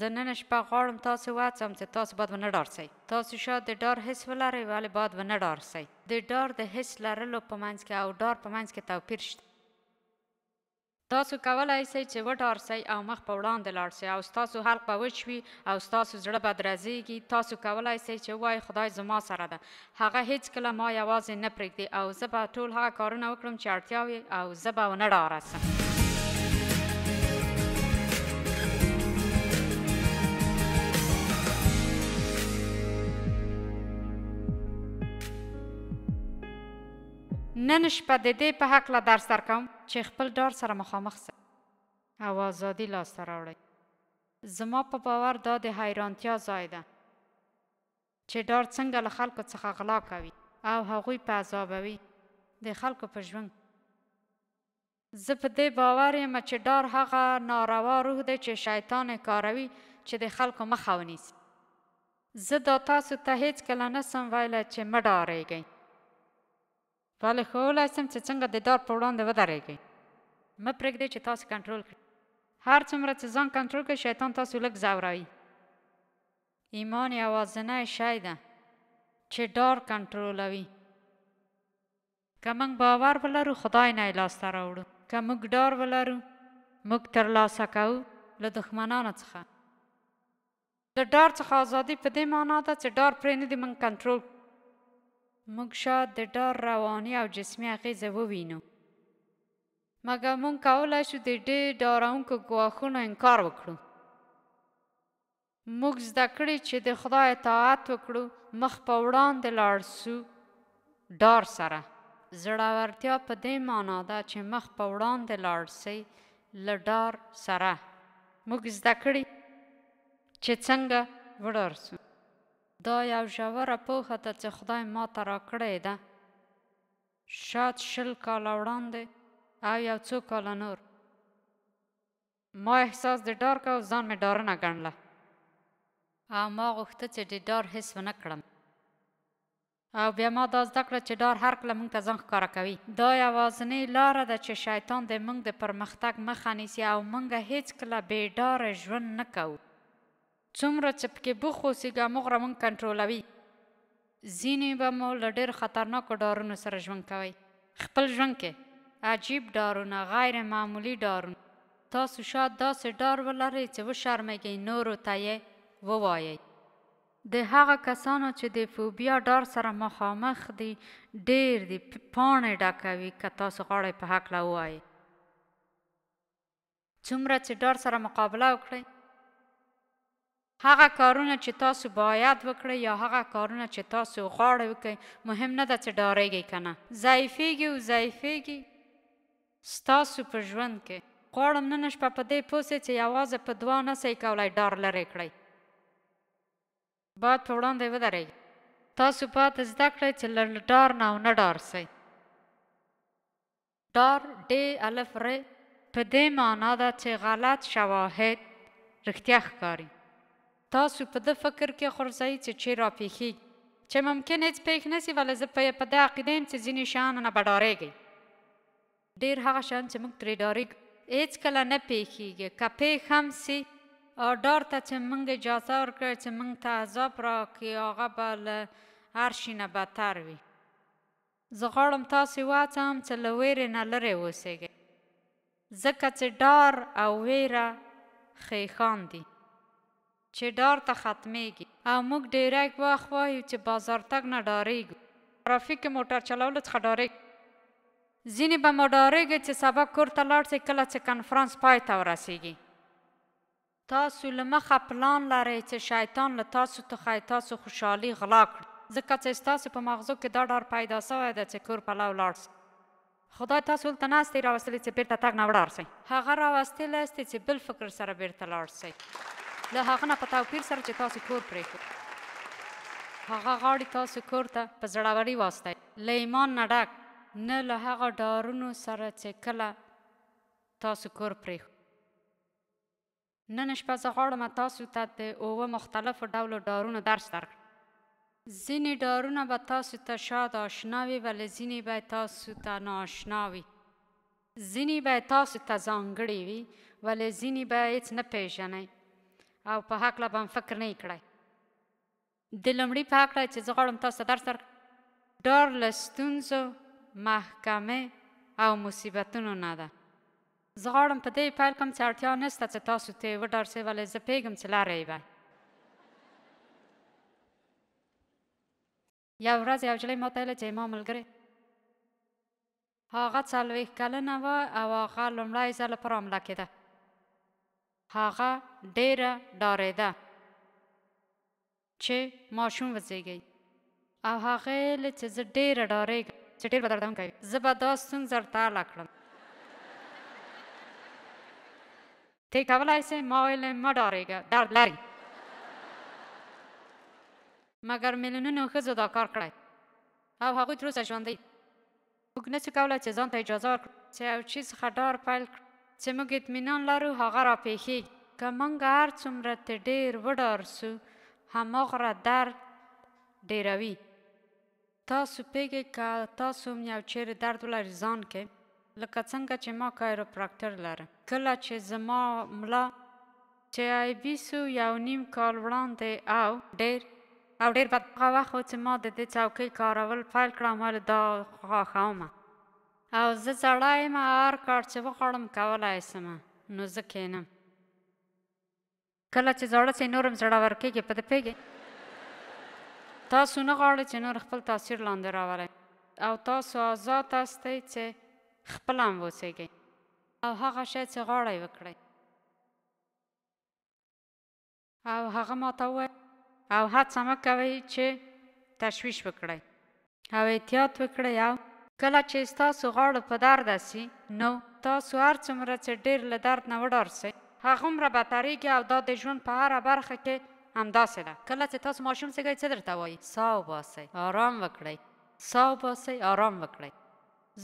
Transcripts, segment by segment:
زه نن شپه غواړم تاسو وهڅوم چې تاسو باید ونه ډار سئ. تاسو شاید د ډار حس ولرئ، ولې باید ونه ډار سئ. د ډار د حس لرلو په منځ کې او ډار په منځ کې توپیر شته. تاسو کولای سئ چې وډار سئ او مخ په وړاندې لاړ سئ او ستاسو حلق به وچ وي او ستاسو زړه به درزیږي. تاسو کولای سئ چې ووایئ خدای زما سره ده، هغه هیڅکله ما یوازې نه پرېږدي او زه به ټول هغه کارونه وکړم چې اړتیا وي او زه به ونه ډاره سم. نن شپه د دې په هکله درس درکوم چې خپل ډار سره مخامخ سئ او ازادي لاسته راوړئ. زما په باور دا د حیرانتیا ځای ده چې ډار څنګه له خلکو څخه غلا کوي او هغوی په عذابوي د خلکو په ژوند. زه په دې باور یم چې ډار هغه ناروا روح دی چې شیطان یې کاروي چې د خلکو مخه ونیسي. زه دا تاسو ته هیڅکله نه سم ویلی چې مه ډارېږئ، ولې ښوولی سم چې څنګه د ډار په وړاندې ودرېږئ. مه پرېږدئ چې تاسو کنټرول کړي. هر څومره چې ځان کنټرول کړئ، شیطان تاسو لږ ځوروي. ایمان یوازینی شی ده چې ډار کنټرولوي. که موږ باور ولرو، خدای نه یې لاسته راوړو. که موږ ډار ولرو، موږ ترلاسه کوو له دښمنانو څخه. د ډار څخه ازادي په دې معنا ده چې ډار پرې نه دي موږ کنټرول. موږ شاید د ډار رواني او جسمي اغېزه ووینو، مګر موږ کولای شو د ډېر ډارونکو ګواښونو انکار وکړو. موږ زده کړي چې د خدای اطاعت وکړو، مخ په وړاندې لاړ سو ډار سره. زړورتیا په دې معنا ده چې مخ په وړاندې لاړ سئ له ډار سره. موږ زده کړي چې څنګه وډار سو. دا یو ژوره پوهه ده چې خدای ما ته راکړې ده. شاید 20 کاله وړاندې او یو څو کاله نور ما احساس د ډار کاوه، ځان مې ډارنه ګڼله او ما غوښته چې د ډار حس ونه کړم. او بیا ما دا زده کړه چې ډار هر کله موږ ته ځان ښکاره کوي. دا یوازینۍ لاره ده چې شیطان د موږ د پرمختګ مخه نیسي او موږ هیڅکله بې ډاره ژوند نه کوو. څومره چې پکې بوخت اوسېږو هموغره موږ کنټرولوي. ځینې به مو له ډېرو خطرناکو ډارونو سره ژوند کوئ خپل ژوند کې. عجیب ډارونه، غیر معمولي ډارونه. تاسو شاید داسې ډار ولرئ چې وشرمېږئ نورو ته یې ووایئ. د هغه کسانو چې د فوبیا ډار سره مخامخ دي ډېر دي، پاڼې ډکوي که تاسو غواړئ په هکله ووایئ. څومره چې ډار سره مقابله وکړئ، هغه کارونه چې تاسو باید وکړئ یا هغه کارونه چې تاسو غواړئ وکړئ، مهم نه ده چې ډارېږئ که نه، ضعیفېږي او ضعیفېږي ستاسو په ژوند کې. غواړم نن شپه په دې پوه سئ چې یوازې په دعا نه سئ کولی ډار لرې کړئ، باید په وړاندې ودرېږئ. تاسو باید زده کړئ چې له ډار نه ونه ډار سئ. ډار ډ الف ر په دې معنا ده چې غلط شواهد رښتیا ښکاري. تاسو په ده فکر کې غورځئ چې چیرې راپېښېږي، چې ممکن هیڅ پېښ نه سي، ولې زه په دې عقیده یم چې ځینې شیانو نه به ډارېږئ. ډېر هغه شیان چې موږ ترې ډارېږو هیڅکله نه پېښېږي. که پېښ هم سي، ډار ته چې موږ اجازه ورکړو چې موږ ته عذاب راکړي، هغه به له هر شي نه بدتر وي. زه غواړم تاسو وهڅوم چې له وېرې نه لرې اوسېږئ، ځکه چې ډار او وېره خیښان دي چې ډار ته ختمېږي. او موږ ډېری وخت وایو چې بازار تګ نه ډارېږو، ترافیک موټر چلولو څخه ډارېږو. ځینې به مو ډارېږي چې سبا کور ته لاړ سئ کله چې کنفرانس پای ته ورسېږي. تاسو له مخه پلان لرئ چې شیطان له تاسو څخه تاسو خوشحالي غلا کړي، ځکه چې ستاسو په مغزو کې دا ډار پیدا سوی دی چې کور پلو لاړ سئ. خدای تاسو هلته نه استئ راوستلی چې بیرته تګ نه وډار سئ، هغه راوستلی استئ چې بل فکر سره بیرته لاړ سئ، له هغه نه په توپیر سره چې تاسو کور پرېښود. هغه غواړي تاسو کور ته په زړوري واستئ، له ایمان نه ډک، نه له هغه ډارونو سره چې کله تاسو کور پرېښود. نن شپه زه غواړم تاسو ته د 7 مختلفو ډولو ډارونو درس درکړم. ځینې ډارونه به تاسو ته شاید آشنا وي، ولې ځینې به تاسو ته ناآشنا وي. ځینې به تاسو ته ځانګړي وي، ولې ځینې به هیڅ نه پېژنئ. او په هکله به هم فکر نه یې کړی. د لومړي په هکله چې زه غواړم تاسو ته درس درکړم، ډار له ستونزو، محکمې او مصیبتونو نه ده. زه غواړم په دې پیل کړم چې اړتیا نشته چې تاسو ترې وډار شئ، ولې زه پوهېږم چې لاره یې وای. یو ورځ یو نجلۍ ماته ویله چې ما ملګرې هغه 40 کلنه وه او هغه لومړی ځل لپاره حامله کېده. هغه ډېره ډارېده چې ماشوم وزېږي او هغې ویل چې زه ډېره ډارېږم چې ډېر به دردونکی وي، زه به دا ستونزه ورته حله کړم. ته کولای سې؟ ما ویل مه ډارېږه، درد لري. مګر میلیونونو ښځو دا کار کړی او هغوی تر اوسه ژوندۍ. موږ نسو کولای چې ځان ته اجازه ورکړو چې یو چیز څخه ډار پیل کړو چې موږ اطمینان لرو هغه راپېښېږي. که موږ هر څومره ترې ډېر وډار سو، هماغه درد ډېروي. تاسو پوهېږئ که تاسو هم یو چیرې درد ولرئ ځان کې، لکه څنګه چې ما کایروپرکټر لرم، کله چې زما ملا چې عیبي سو 1.5 کال وړاندې او ډېر بد هغه وخت و چې ما د دې څوکۍ کارول پیل کړم، ولې دا خوښومه او زه زړه یم، هر کار چې وغواړم کولی سم، نو زه کښېنم. کله چې زاړه سئ نور هم زړور کېږئ، په دې پوهېږئ؟ تاسو نه غواړئ چې نور خپل تاثیر لاندې راولئ او تاسو آزاد یاستئ چې خپله هم واوسېږئ او هغه شی چې غواړئ وکړئ. او هغه ماته وویل او هڅه مه کوئ چې تشویش وکړئ او احتیاط وکړئ، او کله چې ستاسو غاړه په درد سي نو تاسو هر څومره چې ډېر له درد نه وډار سئ هغومره بدترېږي، او دا د ژوند په هره برخه کې همداسې ده. کله چې تاسو ماشوم زېږئ څه درته وایي؟ ساه وباسئ، آرام وکړئ، ساه وباسئ، آرام وکړئ.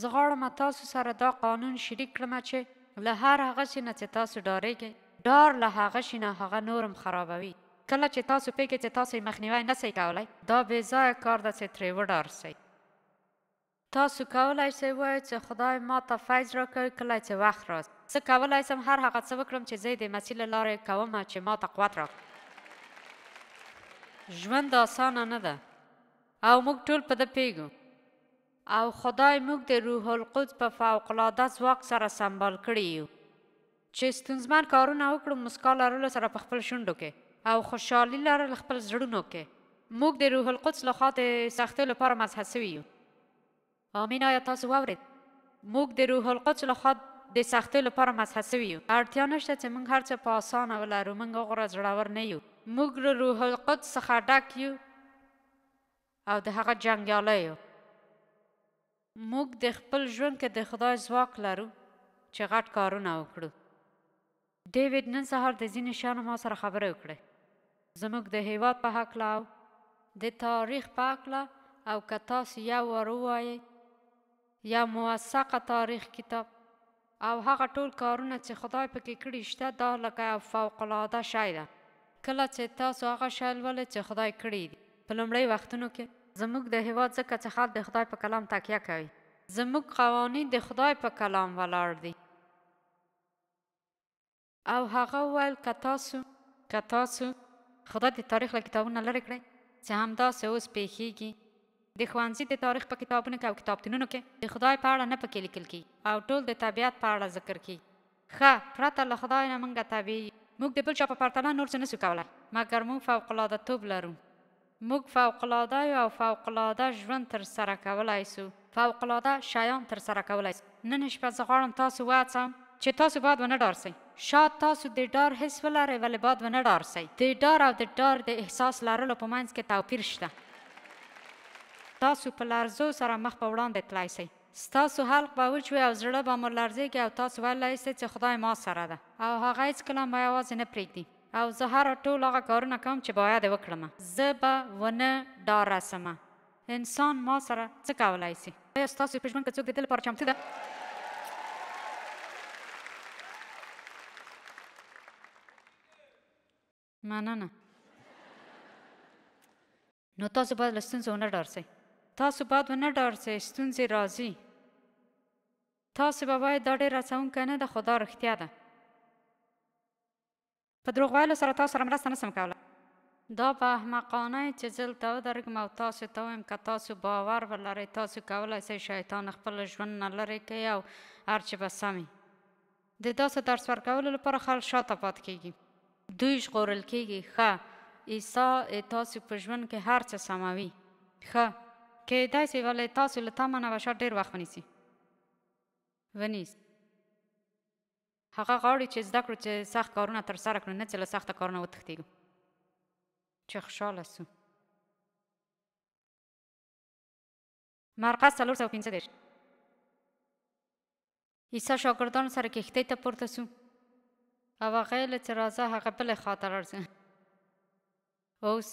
زه غواړم تاسو سره دا قانون شریک کړم چې له هر هغه شي نه چې تاسو ډارېږئ، ډار له هغه شي نه هغه نور هم خرابوي. کله چې تاسو پوهېږئ چې تاسو یې مخنیوی نه سئ کولی، دا بې ځایه کار ده چې ترې وډار سئ. تاسو کولی سئ ووایئ چې خدای ما ته فیض راکوي کله چې وخت راسي. زه کولی سم هر هغه څه وکړم چې زه یې د مسیح له لارې کوم چې ما ته قوت راکړي. ژوند اسانه نه ده او موږ ټول په ده پوهېږو، او خدای موږ د روح القدس په فوق العاده ځواک سره سمبال کړي یو چې ستونزمن کارونه وکړو، مسکا لرلو سره په خپل شونډو کې او خوشحالي لرل خپل زړونو کې. موږ د روح القدس لخوا د سختیو لپاره مسح سوي یو. آمین. آیا تاسو واورېد؟ موږ د روح القدس لخوا د سختیو لپاره مسح سوي یو. اړتیا نشته چې موږ هر څه په اسانه ولرو، موږ هغومره زړور نه یو. موږ له روح القدس څخه ډک یو او د هغه جنګیالی یو. موږ د خپل ژوند کې د خدای ځواک لرو چې غټ کارونه وکړو. ډیویډ نن سهار د ځینې شیانو ما سره خبرې وکړې، زموږ د هیواد په هکله او د تاریخ په هکله، او که تاسو یو وار ووایئ یو موثقه تاریخ کتاب او هغه ټول کارونه چې خدای پکې کړي شته، دا لکه یو فوق العاده شی ده. کله چې تاسو هغه شی لولئ چې خدای کړي دي په لومړیو وختونو کې زموږ د هیواد، ځکه چې خلک د خدای په کلام تکیه کوي، زموږ قوانین د خدای په کلام ولاړ دي. او هغه وویل که تاسو خدای د تاریخ له کتابونو لرې کړئ چې همداسې اوس پېښېږي، د ښوونځي د تاریخ په کتابونو کې او کتابتونونو کې د خدای په اړه نه پکې لیکل کېږي او ټول د طبیعت په اړه ذکر کېږي. ښه، پرته له خدای نه موږ طبیعي، موږ د بل چا په پرتله نور څه نسو کولی، مګر موږ فوق العاده توب لرو. موږ فوق العاده یو او فوق العاده ژوند ترسره کولی سو، فوق العاده شیان ترسره کولی سو. نن شپه زه غواړم تاسو وهڅوم چې تاسو باید ونه ډار سئ. شاید تاسو د ډار حس ولرئ، ولې باید ونه ډار سئ. د ډار او د ډار د احساس لرلو په منځ کې توپیر شته. تاسو په لرزو سره مخ په وړاندې تلای سئ. ستاسو حلق به وچ وي او زړه به مو لرزېږي او تاسو ویلی سئ چې خدای ما سره ده او هغه هېڅکله ما یوازې نه پرېږدي، او زه هره ټول هغه کارونه کوم چې باید یې وکړم. زه به ونه ډاره سمه. انسان ما سره څه کولی سي؟ آیا ستاسو په ژوند کې څوک د دې لپاره چمتو ده؟ مننه. نو تاسو باید له ستونزو ونه ډار سئ. تاسو باید ونه ډار سئ، ستونزې راځي. تاسو به وایئ دا ډېر هڅوونکی نه ده، خو دا رښتیا ده. په دروغ ویلو سره تاسو سره مرسته نسم کولی. دا به احمقانه وي چې زه دلته ودرېږم او تاسو ته ووایم که تاسو باور ولرئ تاسو کولی شئ شیطان خپل ژوند نه لرې کړئ او هر څه به سم وي. د داسې درس ورکولو لپاره خلک شاته پاتې کېږي. دوی ژغورل کېږي. ښه، عیسی تاسو په ژوند کې هر څه سموي. ښه، کېدای شي ولې تاسو له تمه نه به شاید ډېر وخت ونیسي. هغه غواړي چې زده کړو چې سخت کارونه ترسره کړو، نه چې له سخته کارونه وتښتېږو. چې خوشحاله سو. مرقس 4:35. عیسی شاګردانو سره کښتۍ ته پورته سو او هغه یې چې راځه هغه بلې خواته لاړ سو. اوس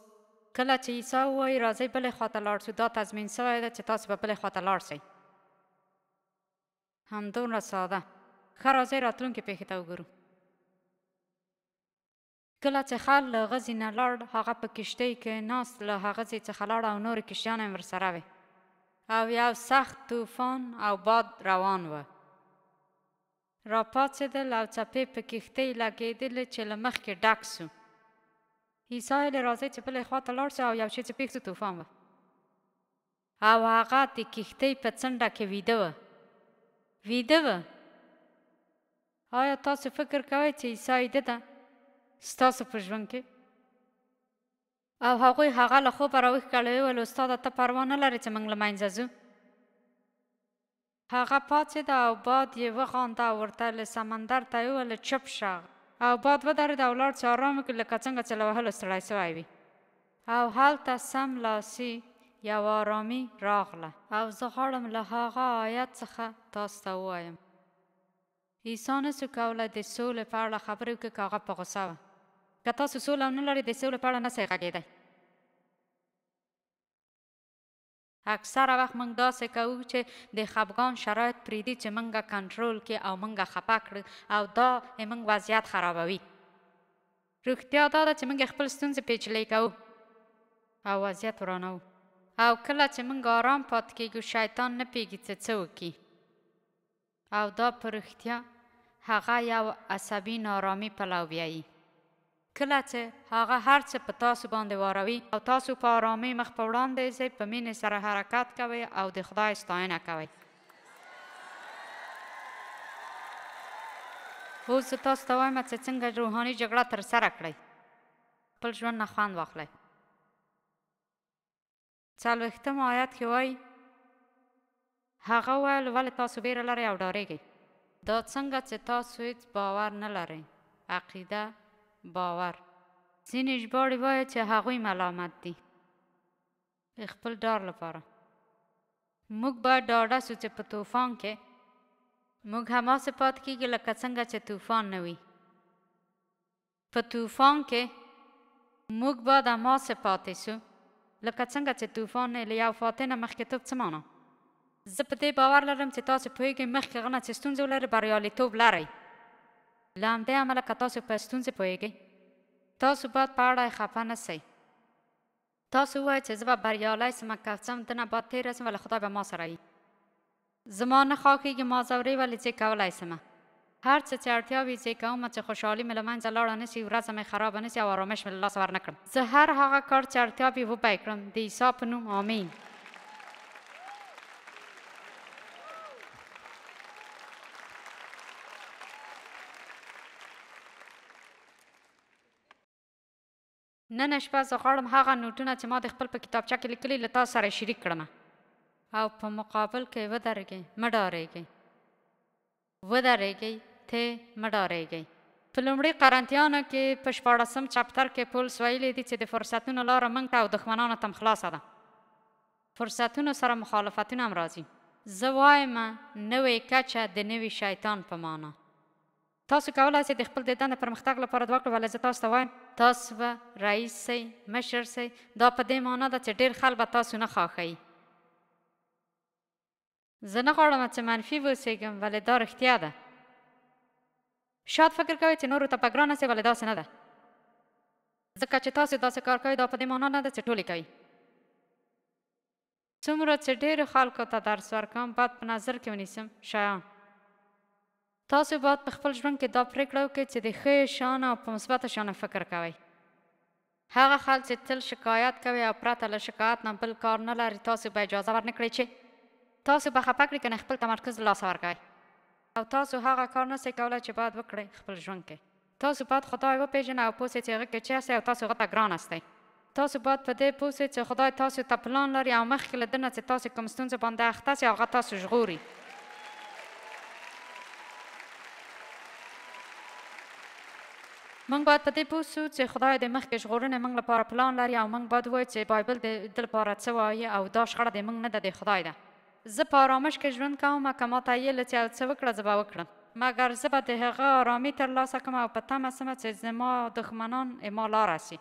کله چې عیسی ووایي راځئ بلې خواته لاړ سو، دا تضمین سوی ده چې تاسو به بلې خواته لاړ سئ. همدومره ساده. ښه، راځئ راتلونکې پېښې ته وګورو. کله چې خلک له هغه ځای نه لاړ، هغه په کښتۍ کې ناست له هغه ځای څخه لاړ او نورې کښتیانې هم ورسره وې. او یو سخت طوفان او باد روان و. راپاڅېدل او څپې په کښتۍ لګېدلې چې له مخکې ډک سو. عیسی ویل راځئ چې بلې خواته لاړ سو او یو شی چې پېښ سو طوفان و. او هغه د کښتۍ په څنډه کې ویده و. ویده و. آیا تاسو فکر کوئ چې عیسی ویده ده ستاسو په ژوند کې؟ او هغوی هغه له خوبه راویښ کړ او ویل استاده ته پروا نه لرې چې موږ له منځه ځو؟ هغه پاڅېده او باد یې وغانده او ورته له سمندر ته یې وویل چپ شه. او باد ودرېد او لاړ چې آرام وکړي لکه څنګه چې له وهلو ستړی سوی وي. او هلته سملاسي یوه آرامي راغله. او زه غواړم له هغه آیت څخه تاسو ته ووایم. عیسی نسو کولی د سولې په اړه خبرې وکړي که هغه په غوسه وه. که تاسو سوله ونه لرئ د سولې په اړه نه سئ غږېدی. اکثره وخت موږ داسې کوو چې د خفګان شرایط پرېږدي چې موږ کنټرول کړي او موږ خفه کړي او دا موږ وضعیت خرابوي. رښتیا دا ده چې موږ خپل ستونزې پیچلې کوو او وضعیت ورانوو. او کله چې موږ آرام پاتې کېږو شیطان نه پوهېږي چې څه وکړي. او دا په رښتیا هغه یو عصبي ناارامي پلو بیایي. کله چې هغه هر څه په تاسو باندې واروي او تاسو په آرامۍ مخ په وړاندې ځئ، په مینې سره حرکت کوئ او د خدای ستاینه کوئ. اوس زه تاسو ته وایم چې څنګه روحاني جګړه ترسره کړئ. خپل ژوند نه خوند واخلئ. 40 آیت کې وایي هغه وویل ولې تاسو ویره لرئ او ډارېږئ؟ دا څنګه چې تاسو هیڅ باور نه لرئ. عقیده، باور. ځینې ژباړې وایي چې هغوی ملامت دي د خپل ډار لپاره. موږ باید ډاډه سو چې په طوفان کې موږ هماسې پاتې کېږي لکه څنګه چې طوفان نه وي. په طوفان کې موږ باید هماسې پاتې سو لکه څنګه چې طوفان نه. له یو فاتح نه مخکې توب څه معنا؟ زه په دې باور لرم چې تاسو پوهېږئ مخکې غنه چې ستونزې ولرئ بریالیتوب لرئ. له همدې امله که تاسو په ستونزې پوهېږئ تاسو باید په اړه یې خفه نه سئ. تاسو ووایئ چې زه به بریالی سم، که څه هم دنه باید تېره سم، ولې خدای به ما سره وي. زما نه خوښېږي ما ځورې، ولې زه کولی سم. هر څه چې اړتیا وي زه کوم چې خوشحالي مې له منځه لاړه نه سي، ورځه مې خرابه نه سي او آرامش مې له لاسه ورنه کړم. زه هر هغه کار چې اړتیا وي وبه یې کړم، د عیسی په نوم، آمین. نن شپه زه غواړم هغه نوټونه چې ما د خپل په کتابچه کې لیکلي له تاسو سره شریک کړم. او په مقابل کې ودرېږئ، مه ډارېږئ. ودرېږئ، ته مه ډارېږئ. په لومړي قرنتیانو کې په 16 چپتر کې پولس ویلي دي چې د فرصتونو لاره موږ ته او دښمنانو ته هم خلاصه ده. فرصتونو سره مخالفتونه هم راځي. زه وایم نوې کچه د نوي شیطان په معنا. تاسو کولای شئ د خپل د دندې پرمختګ لپاره دعا کړئ، ولې زه تاسو ته وایم تاسو به رئیس سئ، مشر سئ. دا په دې معنا ده چې ډېر خلک به تاسو نه خوښوي. زه نه غواړم چې منفي واوسېږم، ولې دا رښتیا ده. شاید فکر کوئ چې نورو ته به ګرانه سئ، ولې داسې نه ده. ځکه چې تاسو داسې کار کوئ دا په دې معنا نه ده چې ټول یې کوي. څومره چې ډېرو خلکو ته درس ورکوم باید په نظر کې ونیسم شیان. تاسو باید په خپل ژوند کې دا پرېکړه وکړئ چې د ښه شیانو او په مثبتو شیانو فکر کوئ. هغه خلک چې تل شکایت کوي او پرته له شکایت نه بل کار نه لري، تاسو به اجازه ورنه کړئ چې تاسو به خفه کړي، کنه خپل تمرکز له لاسه ورکوئ او تاسو هغه کار نه سئ کولی چې باید وکړئ خپل ژوند کې. تاسو باید خدای وپېژنئ او پوه سئ چې هغه کې چېرته او تاسو هغه ته ګران استئ. تاسو باید په دې پوه سئ چې خدای تاسو ته پلان لري او مخکې له ده نه چې تاسو کوم ستونزه باندې اخته سئ، هغه تاسو ژغوري. موږ باید په دې پوه سو چې خدای د مخکې ژغورنې موږ لپاره پلان لري او موږ باید ووایو چې بایبل د ده لپاره څه وایي او دا شخړه د موږ نه ده، د خدای ده. زه په آرامش کې ژوند کوم، که ما ته یې چې او څه وکړه زه به وکړم، مګر زه به د هغه آرامي ترلاسه کړم او په تمه سمه چې زما دښمنان ما لاره سي.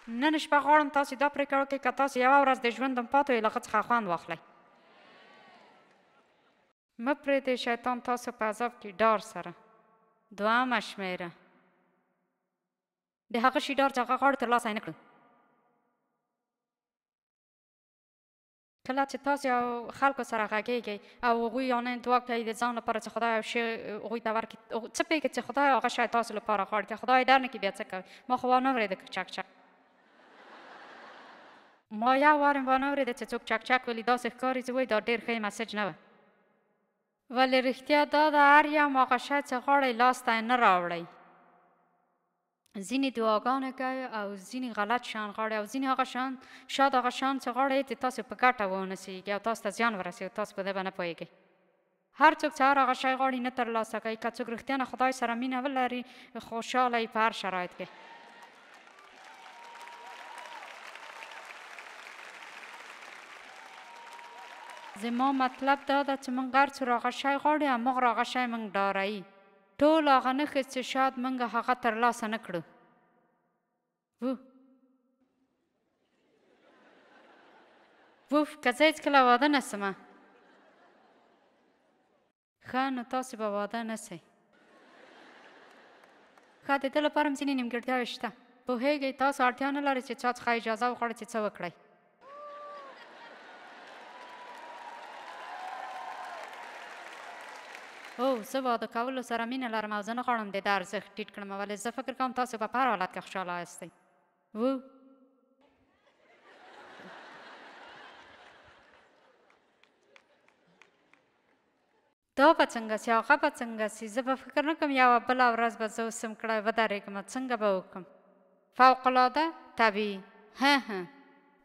نن شپه غواړم تاسو دا پرېکړه وکړئ، که تاسو یوه ورځ د ژوند پاتې وي، له هغه څخه خوند واخلئ. مه پرېږدئ شیطان تاسو په عذاب کې ډار سره. دوهمه شمېره، د هغه شي ډار چې هغه غواړي ترلاسه یې نه کړو. کله چې تاسو یو خلکو سره غږېږئ او هغوی یعنې دعا کوي د ځان لپاره چې خدای یو شی هغوی ته ورکړي، څه پوهېږئ چې خدای هغه شی تاسو لپاره غواړي، که خدای در نه کړي بیا څه کوي؟ ما خو وانه ورېده که چک چک، ما یو وار هم وانه ورېده چې څوک چک چک ولي، داسې ښکاري چې وایي دا ډېر ښه مسج نه وه. ولې رښتیا دا ده، هر یو هغه شی چې غواړئ لاسته یې نه راوړئ. ځینې دعاګانې کوي او ځینې غلط شیان غواړي او ځینې هغه شیان شاید هغه شیان چې غواړئ چې تاسو په ګټه ونه سیږي او تاسو ته زیان ورسوي، تاسو په دې به نه پوهېږئ. هر څوک چې هر هغه شی غواړي نه ترلاسه کوي. که څوک رښتیا نه خدای سره مینه ولري، خوشحاله وي په هر شرایط کې. زما مطلب دا ده چې موږ هر څومره هغه شی غواړو، هماغه هغه شی موږ ډاروي. ټول هغه نښې چې شاید موږ هغه ترلاسه نه کړو. ووف، که زه هېڅکله واده نه سمه. ښه، نو تاسو به واده نه سئ. ښه، د ده لپاره هم ځینې نیمګړتیاوې شته. پوهېږئ، تاسو اړتیا نه لرئ چې چا څخه اجازه وغواړئ چې څه وکړئ. او زه واده کولو سره مینه لرم او زه نه غواړم د ده ارزښت ټیټ کړم، ولې زه فکر کوم تاسو به په هر حالت کې خوشحاله یاستئ. وو دا به څنګه سي، هغه به څنګه سي، زه به فکر نه کوم یوه بله ورځ به زه اوسم کړی ودرېږم، څنګه به وکړم؟ فوق العاده طبیعي. هه هه،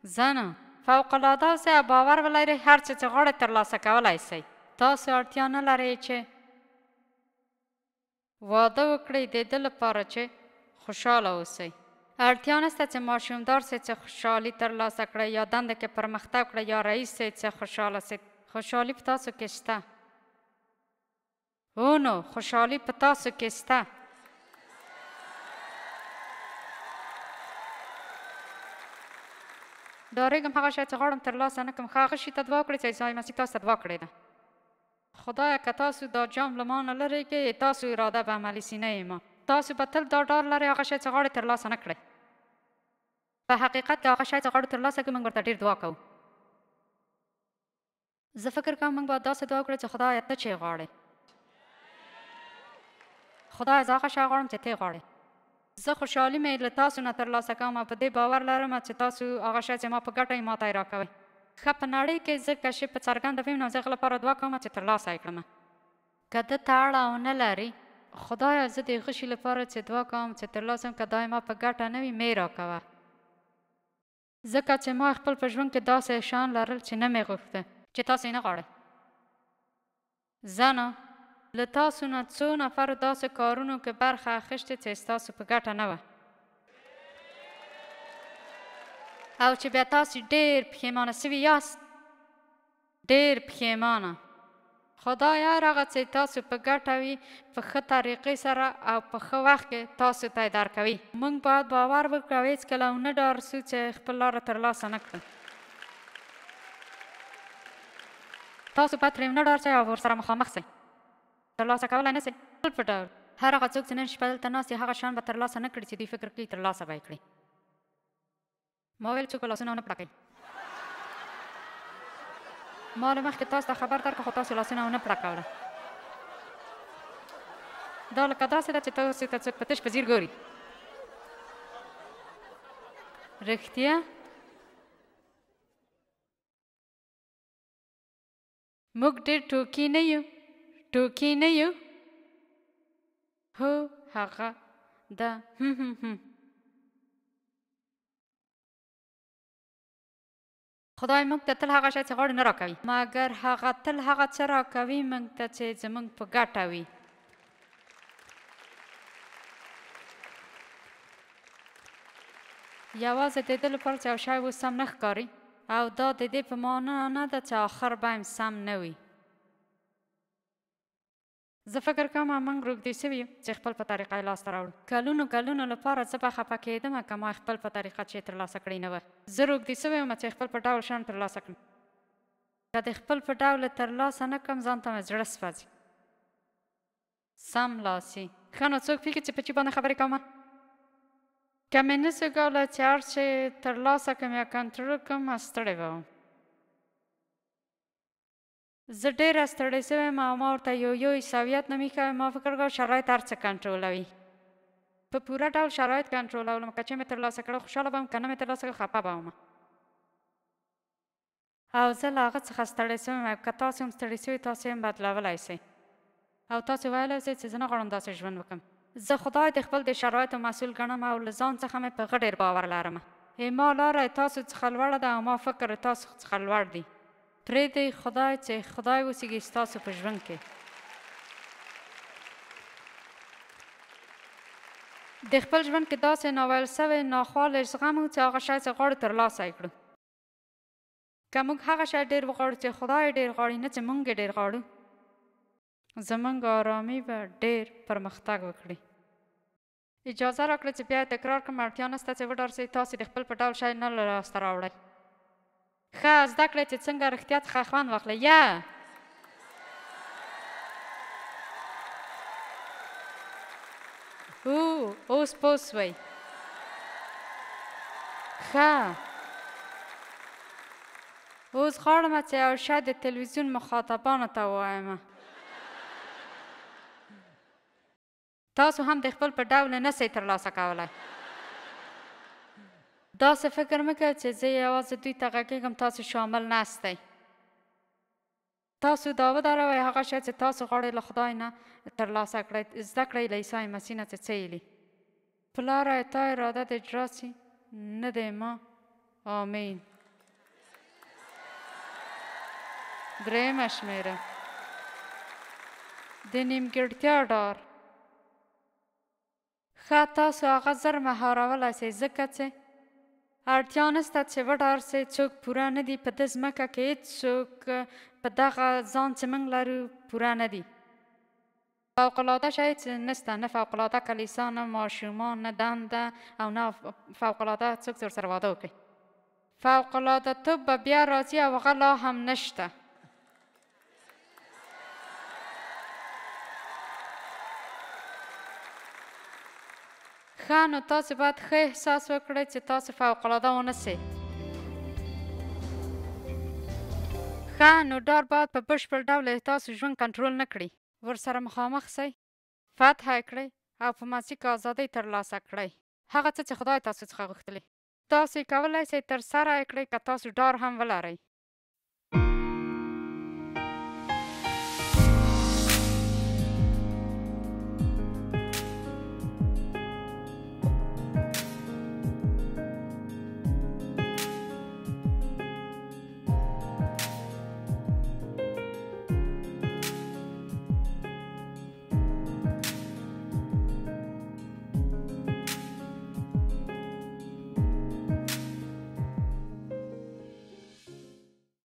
زه نه. فوق العاده اوسئ او باور ولرئ هر څه چې غواړئ ترلاسه کولی سئ. تاسو اړتیا نه لرئ چې واده وکړئ د ده لپاره چې خوشحاله اوسئ. اړتیا نشته چې ماشومدار سئ چې خوشحالي ترلاسه کړئ، یا دنده کې پرمختګ کړئ، یا رئیس سئ چې خوشحاله سئ. خوشحالي په تاسو کې شته. هو نو، خوشحالي په تاسو کې شته. ډارېږم هغه شی چې غواړم ترلاسه نه کړم. ښه، هغه شي ته دعا وکړئ چې عیسی مسیح تاسو ته دعا کړې ده. خدایه، که تاسو دا جام له ما نه لرې کړئ، تاسو اراده به عملي سي، نه یې ما. تاسو به تل دا ډار لرئ هغه شی چې غواړئ ترلاسه نه کړئ. په حقیقت کې هغه شی چې غواړو ترلاسه کړو، موږ ورته ډېر دعا کوو. زه فکر کوم موږ باید داسې دعا وکړو چې خدایه ته چې غواړې. خدایه زه هغه شی غواړم چې ته غواړې. زه خوشحالي مې له تاسو نه ترلاسه کوم او په دې باور لرم چې تاسو هغه شی چې ما په ګټه یې ما ته یې راکوئ. ښه، په نړۍ کې زه که شی په څرګنده ویم، نو زه هغه لپاره دعا کوم چې ترلاسه یې کړم. که ده ته اړه ونه لري، خدایه زه د هغه شي لپاره چې دعا کوم چې ترلاسه کړم، که دا ما په ګټه نه وي، مې راکوه. ځکه چې ما خپل په ژوند کې داسې شیان لرل چې نه مې غوښته چې تاسو یې نه غواړئ. زه نه له تاسو نه څو نفرو داسې کارونو کې برخه اخیستې چې ستاسو په ګټه نه وه، او چې بیا تاسو ډېر پښېمانه سوي یاست، ډېر پښېمانه. خدای هر هغه چې تاسو په ګټه وي په ښه طریقې سره او په ښه وخت کې تاسو ته یې درکوي. موږ باید باور وکړو او هېڅکله ونه ډار سو چې خپل لاره ترلاسه نه کړو. تاسو باید ترې ونه ډار سئ او ورسره مخامخ سئ. ترلاسه کولی نه سئ. بل په ډول هر هغه څوک چې نن شپه دلته ناست دي هغه شیان به ترلاسه نه کړي چې دوی فکر کوي ترلاسه به یې کړي. ما ویل څوک به لاسونه ونه پړکوي. ما له مخکې تاسو ته خبر درکړ، خو تاسو لاسونه ونه پړکوله. دا لکه داسې ده چې تاسو ته څوک په تش په ځیر ګوري. رښتیا؟ موږ ډېر ټوکي نه یو، ټوکي نه یو. هو، هغه ده. هم هم هم. خدای موږ ته تل هغه شی چې غواړو نه راکوي، مګر هغه تل هغه څه راکوي موږ ته چې زموږ په ګټه وي. یوازې د دې لپاره چې یو شی اوس سم نه ښکاري، او دا د دې په معنا نه ده چې آخر به هم سم نه وي. زه فکر کوم موږ روږدي شوي یو چې خپل په طریقه یې لاسته راوړو. کلونو کلونو لپاره زه به خفه کېدم که ما خپل په طریقه چې ترلاسه کړی نه وه. زه روږدي شوی وم چې خپل په ډول شیان ترلاسه کړم. که د خپل په ډول ترلاسه نه کړم، ځان ته مې زړه سوځي. سم لاسي. ښه نو څوک پوهېږي چې په چی باندې خبرې کوم؟ که مې نسو کولی چې هر څه ترلاسه کړم یا کنټرول کړم، ستړی به وم. زه ډېره ستړې شوې یم او ما ورته یو یو عیسویت نه میښوی. ما فکر کاوه شرایط هر څه کنټرولوي. په پوره ډول شرایط کنټرولولم. که چې مې ترلاسه کړل خوشحاله به وم، که نه مې ترلاسه کړل خفه به وم. او زه له هغه څخه ستړې شوې یم. که تاسو هم ستړي شوي، تاسو یې هم بدلولی شئ. او تاسو ویلی شئ چې زه نه غواړم داسې ژوند وکړم. زه خدای د خپل د شرایطو مسؤل ګڼم او له ځان څخه مې په هغه ډېر باور لرم. ما لاره تاسو څخه لوړه ده او ما فکر تاسو څخه لوړ دی. پرېږدئ خدای چې خدای اوسېږي ستاسو په ژوند کې. د خپل ژوند کې داسې ناویل شوې ناخوالې زغمو چې هغه شی چې غواړو ترلاسه یې کړو. که موږ هغه شی ډېر وغواړو چې خدای ډېر غواړي، نه چې موږ یې ډېر غواړو، زموږ آرامي به ډېر پرمختګ وکړي. اجازه راکړئ چې بیا یې تکرار کړم. اړتیا نشته چې وډار شئ. تاسو د خپل په ډول شی نه له لاسته راوړئ. ښه زده کړئ چې څنګه رښتیا څخه خوند واخلئ. یا او اوس پوه شوئ. ښه، اوس غواړم چې یو شی د تلویزیون مخاطبانو ته ووایم. تاسو هم د خپل په ډول نه شئ ترلاسه کولی. داسې فکر مه کوئ چې زه یوازې دوی ته غږېږم، تاسو شامل نه یاستئ. تاسو دا ودروئ، هغه شی چې تاسو غواړئ له خدای نه ترلاسه کړئ. زده کړئ له عیسی مسیح نه چې څه یې دي. پلاره تا اراده دې اجرا شي، نه د ما. آمین. درېیمه شمېره، د نیمګړتیا ډار. ښه، تاسو هغه زر مهارولی شئ، ځکه چې اړتیا نشته چې وډار شئ. څوک پوره نه دي په دې ځمکه کې، هېڅوک په دغه ځان چې موږ لرو پوره نه دي. فوقالعاده شی هېڅ نشته، نه فوقالعاده کلیسا، نه ماشومان، نه دنده، او نه فوقالعاده څوک چې ورسره واده وکړي. فوقالعاده توب به بیا راځي او هغه لا هم نشته. ښه، نو تاسو باید ښه احساس وکړئ چې تاسو فوقالعاده ونه شئ. ښه، نو ډار باید په بشپړ ډول تاسو ژوند کنټرول نه کړي. ورسره مخامخ شئ، فتح یې کړئ او په مسیح کې ازادۍ ترلاسه کړئ، هغه څه چې خدای تاسو څخه غوښتلي. تاسو یې کولی شئ ترسره یې کړئ که تاسو ډار هم ولرئ.